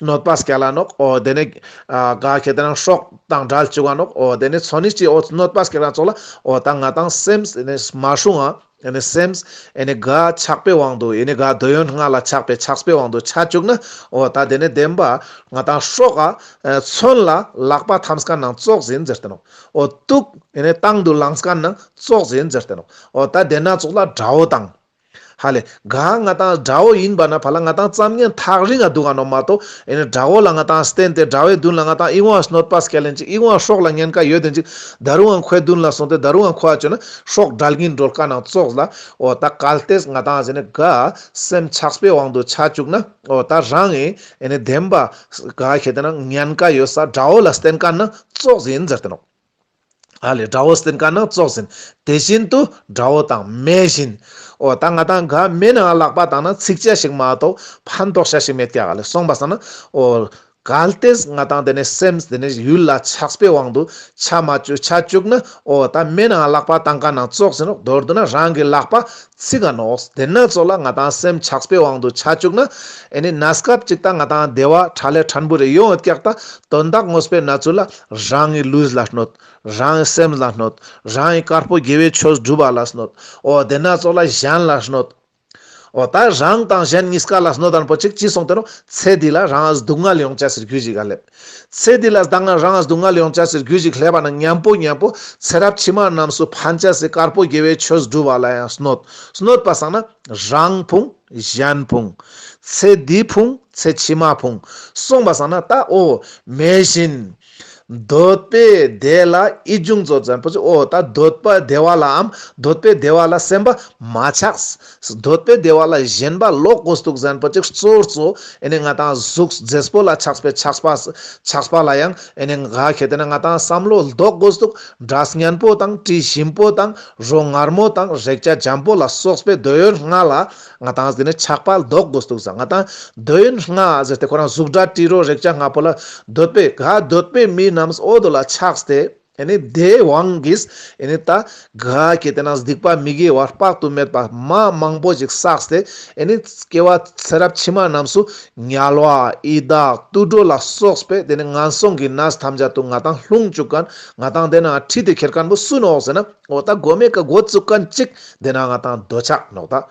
གནོད་པ་སྐྱེལ་ལ་ནོག། འོ་དེ་ནི་ཨ་ག་ཁྱེར་ཏེ་ན་སྲོག་དང་བྲལ་བཅུག་ག་ནོག། འོ་དེ་ནི་མཚོན་ནི་ཅི་འོ་གནོད་པ་སྐྱེལ་ལ་ཙོགས་ལ། འོ་ད་ང་ཏང་སེམས་ཨེ་ནི་མ་སྲུང་ང་། ཨེ་ནི་སེམས་ཨེ་ནི་ག་ཆགས་པའི་དབང་དུ། ཨེ་ནི་ག་འདོད་ཡོན་ལྔ་ལ་ཆགས་པའི་ཆགས་པའི་དབང་དུ་ཆ་བཅུག་ན། འོ་ད་དེ་ནི་བདེན་པ་ང་ཏང་སྲོག་ག་མཚོན་ལ་ལག་པ་འཐམས་མཁན་ནང་ཙོགས་ཡིན་ཟེར་ཏེ་ནོག། འོ་དུག་ཨེ་ནི་དང་དུ་བླངས་མཁན་ནང་ཙོགས་ཡིན་ཟེར་ཏེ་ནོག། འོ་ད་དེ་ན་ཙོགས་ལ་དགྲ་བོ་དང་། ཧ་ལེ། ག་ང་ཏང་དགྲ་བོ་ཡིན་པ་ན་ཕ་ལ་ང་ཏང་ཙམ་ཉན་ཐག་རིང་ང་འདུག་ག་ནོག་མ་གཏོགས། ཨེ་ནི་དགྲ་བོ་ལ་ང་ཏང་བསྟེན་ཏེ་དགྲ་བོའི་མདུན་ལ་ང་ཏང་ཨི་བོ་ཨ་གནོད་པ་སྐྱེལ་ལེན་ཅིག། ཨི་བོ་ཨ་སྲོག་ལ་ཉེན་ཁ་ཡོད་དེན་ཅིག། ད་རུང་ང་ཁོའི་མདུན་ལ་སོང་སྟེ་ད་རུང་ང་ཁོ་ཨ་བཅོས་ན་སྲོག་དགྲ་གིན་འགྲོལ་མཁན་ནང་ཙོགས་ལ། འོ་ད་གལ་ཏེ་ང་ཏང་ཟེར་ནི་ག་སེམས་ཆགས་པའི་དབང་དུ་ཆ་བཅུག་ན། འོ་ད་རང་ཨེ་ནི་བདེན་པ་ག་ཁྱེར་ཏེ་ན་ཉེན་ཁ་ཡོད་ས་དགྲ་བོ་ལ་བསྟེན་མཁན་ནང་ཙོགས་ཡིན་ཟེར་ཏེ་ནོག། ཨ་ལེ། དགྲ་བོ་བསྟེན་མཁན་ནང་ཙོགས་ཡིན། དེ་བཞིན་དུ་དགྲ་བོ་དང་མེ་བཞིན། འོ་ད་ང་ཏང་ག་མེ་ནང་ལག་པ་བཏང་ན་ཚིག་ཅ་ཞིག་མ་གཏོགས་ཕན་ཐོགས་ཅ་ཞིག་མེད་ཀྱག། ཨ་ལེ། སོང་པ་སང་ན་འོ་གལ་ཏེ་ང་ཏང་དེ་ནས་སེམས་དེ་ནས་ཡུལ་ལ་ཆགས་པའི་དབང་དུ་ཆ་མ་བཅུག་ཆ་བཅུག་ན། འོ་ད་མེ་ནང་ལག་པ་བཏང་མཁན་ནང་ཙོགས་ཡིན་ནོག། མདོར་བསྡུ་ན་རང་གི་ལག་པ་ཚིག་ག་ནོག། དེ་ན་ཙོགས་ལ་ང་ཏང་སེམས་ཆགས་པའི་དབང་དུ་ཆ་བཅུག་ན། ཨེ་ནི་གནས་སྐབས་ཅིག་ད་ང་ཏང་བདེ་བ་ཕྲ་ལས་ཕྲན་བུ་རེ་ཡོང་ཡོད་ཀྱག། ད་དོན་དག་དངོས་པོའི་གནས་ཚུལ་ལ་རང་གི་ལུས་ལ་གནོད། རང་སེམས་ལ་གནོད། རང་གི་དཀར་པོ་དགེ་བའི་ཆོས་སྒྲུབ་པ་ལ་གནོད། འོ་དེ་ན་ཙོགས་ལ་གཞན་ལ་གནོད། འོ་ད་རང་དང་གཞན་གཉིས་ཀ་ལ་གནོད་དང་པོ་ཅིག་ཅི་སོང་སྟེ་ནོག། ཚེ་འདི་ལ་རང་སྡུག་བསྔལ་ཡོང་ཅ་སི་རྒྱུ་ཞིག་ག་སླེབས། ཚེ་འདི་ལ་ད་ང་རང་སྡུག་བསྔལ་ཡོང་ཅ་སི་རྒྱུ་ཞིག་སླེབས་པ་ན་མཉམ་པོ་མཉམ་པོ་ཚེ་རབས་ཕྱི་མ་རྣམས་སུ་ཕན་ཅ་སི་དཀར་པོ་དགེ་བའི་ཆོས་སྒྲུབ་པ་ལ་ཡང་གནོད། གནོད་པ་སང་ན་རང་ཕུང་གཞན་ཕུང་། ཚེ་འདི་ཕུང་ཚེ་ཕྱི་མ་ཕུང་། སོང་པ་སང་ན་ད་འོ་མེ་བཞིན། འདོད་པའི་བདེ་ལ་ཡིད་འབྱུང་མཛོད་ཟེར་པོ་ཅིག། འོ་ད་འདོད་པའི་བདེ་བ་ལའམ་འདོད་པའི་བདེ་བ་ལ་སེམས་པ་མ་ཆགས། འདོད་པའི་བདེ་བ་ལ་ཞེན་པ་ལོག་དགོས་འདུག་ཟེར་པོ་ཅིག། གཙོ་བོ་གཙོ་ཨེ་ནི་ང་ཏང་གཟུགས་མཛེས་པོ་ལ་ཆགས་པའི་ཆགས་པ་ཆགས་པ་ལ་ཡང་ཨེ་ནི་ག་ཁྱེར་ཏེ་ན་ང་ཏང་བསམ་བློ་ལྡོག་དགོས་འདུག། སྒྲ་སྙན་པོ་དང་དྲི་ཞིམ་པོ་དང་རོ་མངར་མོ་དང་རེག་བྱ་འཇམ་པོ་ལ་སོགས་པའི་འདོད་ཡོན་ལྔ་ལ་ང་ཏང་དེ་ནི་ཆགས་པ་ལྡོག་དགོས་འདུག་ཟེར། ང་ཏང་འདོད་ཡོན་ལྔ་ཟེར་ཏེ་ཁོ་རང་གཟུགས་སྒྲ་དྲི་རོ་རེག་བྱ་ལྔ་པོ་ལ་འདོད་པའི་ག་འདོད་པའི་མི་རྣམས་འོ་དོ་ལ་ཆགས་ཏེ། ཨེ་ནི་དེའི་དབང་གིས་ཨེ་ནི་ད་ག་ཁྱེར་ཏེ་ན་སྡིག་པ་མི་དགེ་བ་དཔག་ཏུ་མེད་པ་མ་མང་པོ་ཞིག་བསགས་ཏེ། ཨེ་ནི་སྐྱེ་བ་ཚེ་རབས་ཕྱི་མ་རྣམས་སུ་དམྱལ་བ་ཡི་དྭགས་དུད་འགྲོ་ལ་སོགས་པའི་དེ་ནི་ངན་སོང་གི་གནས་ཐམས་ཅད་དུ་ང་ཏང་ལྷུང་བཅུག་མཁན། ང་ཏང་དེ་ན་ཁྲིད་དེ་ཁྱེར་མཁན་པོ་སུ་ནོག་ཟེར་ན། འོ་ད་མགོ་མེད་ཀ་འགོ་བཙུགས་མཁན་ཅིག་དེ་ན་ང་ཏང་འདོད་ཆགས་ནོག་ད།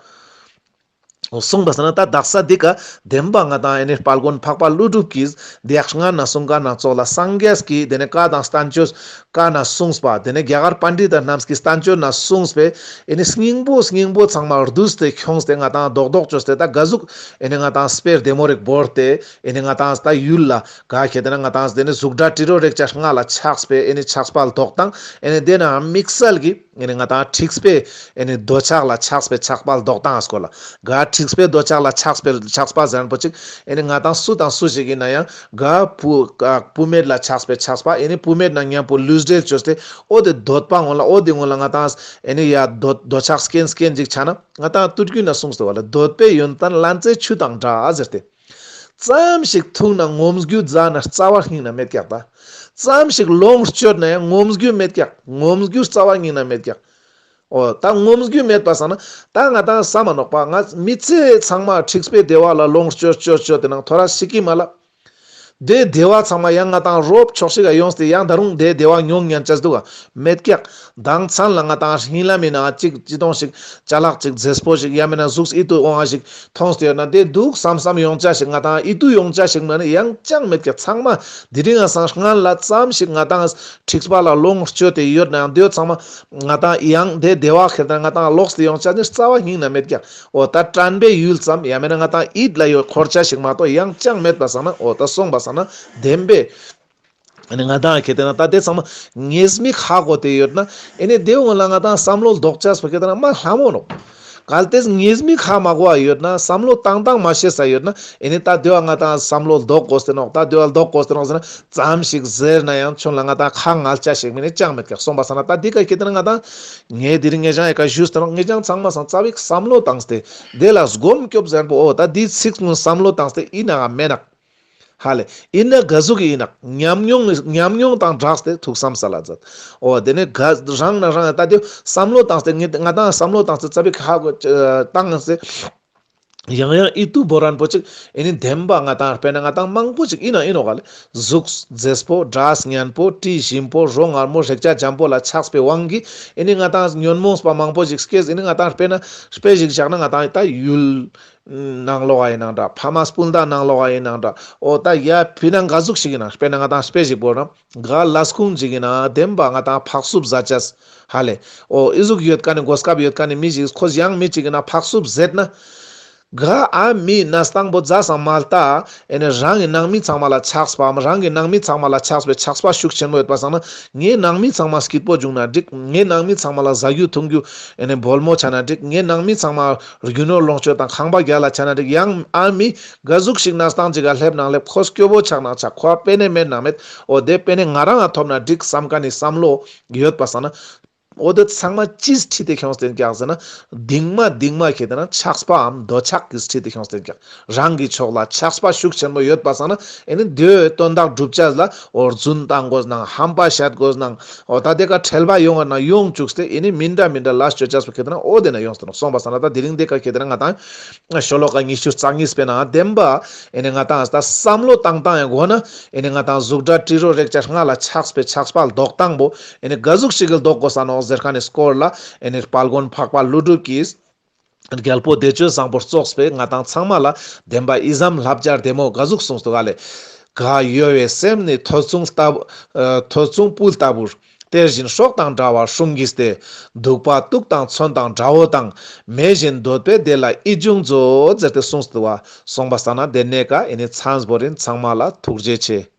གསུངས་པ་སང་ན་ད་དག་ས་འདི་ཀ་བདེན་པ་ང་ཏང་ཨེ་ནི་དཔལ་མགོན་འཕགས་པ་ཀླུ་སྒྲུབ་ཀྱིས་འདི་ཡག་སྔ་ན་གསུངས་ཀ་ན་ཙོགས་ལ་སངས་རྒྱས་ཀྱི་དེ་ནི་བཀའ་དང་བསྟན་བཅོས་ཀ་ན་གསུངས་པ། དེ་ནི་རྒྱ་གར་པཎྜི་ཏ་རྣམས་ཀྱི་བསྟན་བཅོས་ན་གསུངས་པའི་ཨེ་ནི་སྙིང་པོ་སྙིང་པོ་ཚང་མ་བསྡུས་ཏེ་ཁྱོངས་ཏེ་ང་ཏང་རྡོག་རྡོག་བཅོས་ཏེ་ད་ག་ཟུག་ཨེ་ནི་ང་ཏང་དཔེ་བདེ་མོ་རིག་བོར་ཏེ་ཨེ་ནི་ང་ཏང་ད་ཡུལ་ལ་ག་ཁྱེར་ཏེ་ན་ང་ཏང་དེ་ནི་གཟུགས་སྒྲ་དྲི་རོ་རེག་བྱ་ལྔ་ལ་ཆགས་པའི་ཨེ་ནི་ཆགས་པ་ལྡོག་སྟངས། ཨེ་ནི་དེ་ན་དམིགས་བསལ་གྱི་ཨེ་ནི་ང་ཏང་འཁྲིག་པའི་ཨེ་ནི་འདོད་ཆགས་ལ་ཆགས་པའི་ཆགས་པ་ལྡོག་སྟངས་སྐོར་ལ། ག་འཁྲིག་པའི་འདོད་ཆགས་ལ་ཆགས་པའི་ཆགས་པ་ཟེར་མཁན་པོ་ཅིག། ཨེ་ནི་ང་ཏང་སུ་དང་སུ་ཞིག་ཡིན་ན་ཡང་ག་བུ་ག་བུད་མེད་ལ་ཆགས་པའི་ཆགས་པ། ཨེ་ནི་བུད་མེད་ན་མཉམ་པོ་ལུས་འབྲེལ་བཅོས་ཏེ་འོ་དེ་འདོད་པ་ངོ་ལ་འོ་དེ་ངོ་ལ་ང་ཏང་ཨེ་ནི་ཡ་འདོད་འདོད་ཆགས་སྐྱེན་སྐྱེན་ཅིག་ཆ་ན་ང་ཏང་དུས་རྒྱུན་ན་གསུངས་ཏེ་བ་ལ་འདོད་པའི་ཡོན་ཏན་ལན་ཚྭའི་ཆུ་དང་འདྲ་ཟེར་ཏེ། ཙམ་ཞིག་འཐུང་ན་ངོམས་རྒྱུ་ཟ་ན་རྩ་བ་སྙིང་ན་མེད་ཀྱག་ད། ཙམ་ཞིག་ལོངས་སྤྱོད་ན་ཡང་ངོམས་རྒྱུ་མེད་ཀྱག། ངོམས་རྒྱུ་རྩ་བ་སྙིང་ན་མེད་ཀྱག། འོ་ད་ངོམས་རྒྱུ་མེད་པ་སང་ན་ད་ང་ཏང་བསམ་མ་ནོག་པ། ང་མི་ཚེ་ཚང་མ་འཁྲིག་པའི་བདེ་བ་ལ་ལོངས་སྤྱོད་སྤྱོད་སྤྱོད་དེ་ནང་ཐོ་ར་ཤི་ཀི་མ་ལ། དེ་བདེ་བ་ཚང་མ་ཡང་ང་ཏང་རོབ་ཕྱོགས་ཤིག་ག་ཡོངས་ཏེ་ཡང་ད་རུང་དེ་བདེ་བ་མྱོང་ཉན་ཅེས་འདུག་ག་མེད་ཀྱག། མདང་ཚན་ལ་ང་ཏང་སྙིང་ལ་མིན་ན་ཅིག་ཅི་གཏོང་ཞིག་ཅ་ལག་ཅིག་མཛེས་པོ་ཞིག་ཡང་མིན་ན་གཟུགས་ཨིད་དུ་འོང་བ་ཞིག་མཐོང་སྟེ་ཡོད་ན་དེ་འདུག་བསམ་བསམ་ཡོང་ཅ་ཞིག་ང་ཏང་ཨིད་དུ་ཡོང་ཅ་ཞིག་མ་ནི་ཡང་ཅང་མེད་ཀྱག། ཚང་མ་དེ་རིང་ང་སང་སྔན་ལ་ཙམ་ཞིག་ང་ཏང་འཁྲིག་པ་ལ་ལོངས་སྤྱོད་དེ་ཡོད་ན་ཡང་དེ་ཚང་མ་ང་ཏང་ཡང་དེ་བདེ་བ་ཁེར་དང་ང་ཏང་ལོགས་ཏེ་ཡོང་ཅ་ནི་རྩ་བ་སྙིང་ན་མེད་ཀྱག། འོ་ད་དྲན་པའི་ཡུལ་ཙམ་ཡང་མིན་ན་ང་ཏང་ཡིད་ལ་ཡོད་འཁོར་ཅ་ཞིག་མ་གཏོགས་ཡང་ཅང་མེད་པ་སང་ན། འོ་ད་སོང་པ་སང་ན་བདེན་པའི་ ཨ་ནི་ང་དང་ཁེ་ཏེ་ན་ད་དེ་ཚང་མ་ཉེས་དམིགས་ཧ་གོ་སྟེ་ཡོད་ན་ཨ་ནི་དེ་འོང་ལ་ང་དང་བསམ་བློ་ལྡོག་ཅེས་པོ་ཁེ་ཏེ་ན་མ་ལྷ་མོ་ནོག་གལ་ཏེ་ཉེས་དམིགས་ཧ་མ་གོ་བ་ཡོད་ན་བསམ་བློ་བཏང་སྟངས་མ་ཤེས་ས་ཡོད་ན་ཨ་ནི་ད་དེ་བ་ང་དང་བསམ་བློ་ལྡོག་དགོས་ཏེ་ནོག་ད་དེ་བ་ལྡོག་དགོས་ཏེ་ནོག་ཟེར་ན་ཙམ་ཞིག་ཟེར་ན་ཡང་ཁྱོད་ལ་ང་དང་ཁ་ངལ་ཅེས་ཞིག་མེད་ནི་ཅང་མེད་ཀྱག་སོང་པ་སང་ན་ད་དེ་ཀ་ཁེ་ཏེ་ན་ང་དང་ངས་དེ་རིང་ངེ་ཅང་ཡི་ཀ་ཞུས་ཏེ་ནོག་ངེ་ཅང་ཚང་མ་སང་རྩ་བའི་བསམ་བློ་བཏང་སྟེ་དེ་ལ་སྒོམ་སྐྱོབ་ཟེར་པོ་འོ་ད་དེའི་ཚིག་ཀུན་བསམ་བློ་བཏང་སྟེ་ཨིན་ན་མེད་ན། ཧ་ལེ། ཨིན་ན་ག་ཟུག་གི་ཨིན་ནག་ཉམས་མྱོང་ཉམས་མྱོང་དང་སྦྲགས་ཏེ་ཐུགས་བསམ་ས་ལ་མཛད། འོ་དེ་ནས་ག་རང་ན་རང་ད་དེ་བསམ་བློ་བཏང་སྟེ་ངེ་ང་དང་བསམ་བློ་བཏང་སྟེ་རྩ་བའི་ཁ་གོ་བཏང་སྟེ་ཡང་ཡང་ཨི་ཏུ་བོ་རན་པོ་ཅིག་ཨེ་ནི་བདེན་པ་ང་དང་དཔེར་ན་ང་དང་མང་པོ་ཅིག་ཨིན་ན་ཨིན་ནོག་ག་ལེ། གཟུགས་མཛེས་པོ་སྒྲ་སྙན་པོ་དྲི་ཞིམ་པོ་རོ་མངར་མོ་རེག་བྱ་འཇམ་པོ་ལ་ཆགས་པའི་དབང་གིས་ཨེ་ནི་ང་དང་ཉོན་མོངས་པ་མང་པོ་ཅིག་སྐྱེས་ཨེ་ནི་ང་དང་དཔེར་ན་དཔེ་ཞིག་བཞག་ན་ང་དང་ད་ཡུལ། ནང་ལོགས་ཨིན་ནང་འདྲ། ཕ་མ་སྤུན་ཟླ་ནང་ལོགས་ཨིན་ནང་འདྲ། འོ་ད་ཡ་ཕི་ནང་ག་ཟུག་ཞིག་ཨིན་ན་དཔེར་ན་ང་དང་དཔེ་ཞིག་བོར་ན་ག་ལས་ཁུངས་ཅིག་ཨིན་ན་བདེན་པ་ང་དང་ཕག་སུབ་ཟ་ཅེས་ཧ་ལེ། འོ་ཨི་ཟུག་ཡོད་ཀ་ནི་གོ་སྐབས་ཡོད་ཀ་ནི་མི་ཞིག་ཁོ་ཡང་མི་ཅིག་ཨིན་ན་ཕག་སུབ་ཟེར་ན། ག་ཨ་མི་ན་སྟངས་པོ་ཟ་སང་མ་ལྟ། ཨེ་ནི་རང་གི་ནང་མི་ཚང་མ་ལ་ཆགས་པའམ་རང་གི་ནང་མི་ཚང་མ་ལ་ཆགས་པའི་ཆགས་པ་ཤུགས་ཆེན་མོ་ཡོད་པ་སང་ན་ངའི་ནང་མི་ཚང་མ་སྐྱིད་པོ་བྱུང་ན་འགྲིག་ངའི་ནང་མི་ཚང་མ་ལ་ཟ་རྒྱུ་འཐུང་རྒྱུ་ཨེ་ནི་བོལ་མོ་ཆ་ན་འགྲིག་ངའི་ནང་མི་ཚང་མ་རྒྱུ་ནོར་ལོངས་སྤྱོད་དང་ཁང་པ་རྒྱ་ལ་ཆ་ན་འགྲིག་ཡང་ཨ་མི་ག་ཟུག་ཞིག་ན་སྟངས་ཅིག་ག་སླེབས་ནང་སླེབས་ཁོ་སྐྱོ་བོ་ཆགས་ནང་ཆགས་ཁོ་དཔེ་ནི་མེད་ནང་མེད། འོ་དེ་དཔེ་ནི་ང་རང་ང་ཐོབ་ན་འགྲིག་བསམ་ཀ་ནི་བསམ་བློ་ཡོད་པ་སང་ན། འོ་དེ་ཚང་མ་ཅིས་ཁྲིད་དེ་ཁྱོངས་ཏེ་ཀྱག་ཟེར་ན། དིང་མ་དིང་མ་ཁེ་ཏེ་ན་ཆགས་པའམ་འདོད་ཆགས་ཀྱིས་ཁྲིད་དེ་ཁྱོངས་ཏེ་ཀྱག་རང་གི་ཕྱོགས་ལ་ཆགས་པ་ཤུགས་ཆེན་པོ་ཡོད་པ་སང་ན་ཨེ་ནི་དེའི་དོན་དག་སྒྲུབ་བྱ་ལ་འོ་རྫུན་བཏང་དགོས་ནང་ཧམ་པ་བཤད་དགོས་ནང་འོ་ད་དེ་ཀ་ཁྲེལ་བ་ཡོང་བ་ན་ཡོང་བཅུག་སྟེ་ཨེ་ནི་མི་འདྲ་མི་འདྲ་ལ་སྤྱོད་བྱ་སུ་ཁེ་ཏེ་ན་འོ་དེ་ན་ཡོངས་ཏེ་ནོག་སོང་པ་སང་ན་ད་དེ་རིང་དེ་ཀ་ཁེ་ཏེ་ན་ང་དང་ཤོ་ལོ་ཀ་ཉི་ཤུ་རྩ་གཉིས་པའི་ནང་བདེན་པ་ཨེ་ནི་ང་དང་ད་བསམ་བློ་བཏང་བཏང་ཡང་གོ་ན་ཨེ་ནི་ང་དང་གཟུགས་སྒྲ་དྲི་རོ་རེག་བྱ་ལྔ་ལ་ཆགས་པའི་ཆགས་པ་ལྡོག་སྟངས་པོ་ཨེ་ནི་ག་ཟུག་ཞིག་གི་ལྡོག་དགོས་ས་ནོག་ཟེར་མཁན་ནི་སྐོར་ལ་ཨེ་ནི་དཔལ་མགོན་འཕགས་པ་ཀླུ་སྒྲུབ་ཀྱིས། རྒྱལ་པོ་བདེ་སྤྱོད་བཟང་པོར་སྩོགས་པའི་ང་དང་ཚང་མ་ལ་བདེན་པ་ཨི་ཙམ་བསླབ་བྱ་བདེ་མོ་ག་ཟུག་གསུངས་འདུག་ག་ལེ། ག་གཡོ་བའི་སེམས་ནི་ཐོད་ཚུང་ལྟ་བུ་ཨ་ཐོད་ཚུང་སྤུ་ལྟ་བུར། དེ་བཞིན་སྲོག་དང་འདྲ་བར་སྲུང་གིས་ཏེ། གདུག་པ་དུག་དང་མཚོན་དང་དགྲ་བོ་དང་། མེ་བཞིན་འདོད་པས་དེ་ལ་ཨི་འབྱུང་མཛོད། ཟེར་ཏེ་གསུངས་འདུག་བ། སོང་པ་སང་ན་དེ་ནས་ཀ་ཨེ་ནི་མཚམས་བོར་རིན་ཚང་མ་ལ་ཐུགས་རྗེ་ཆེ།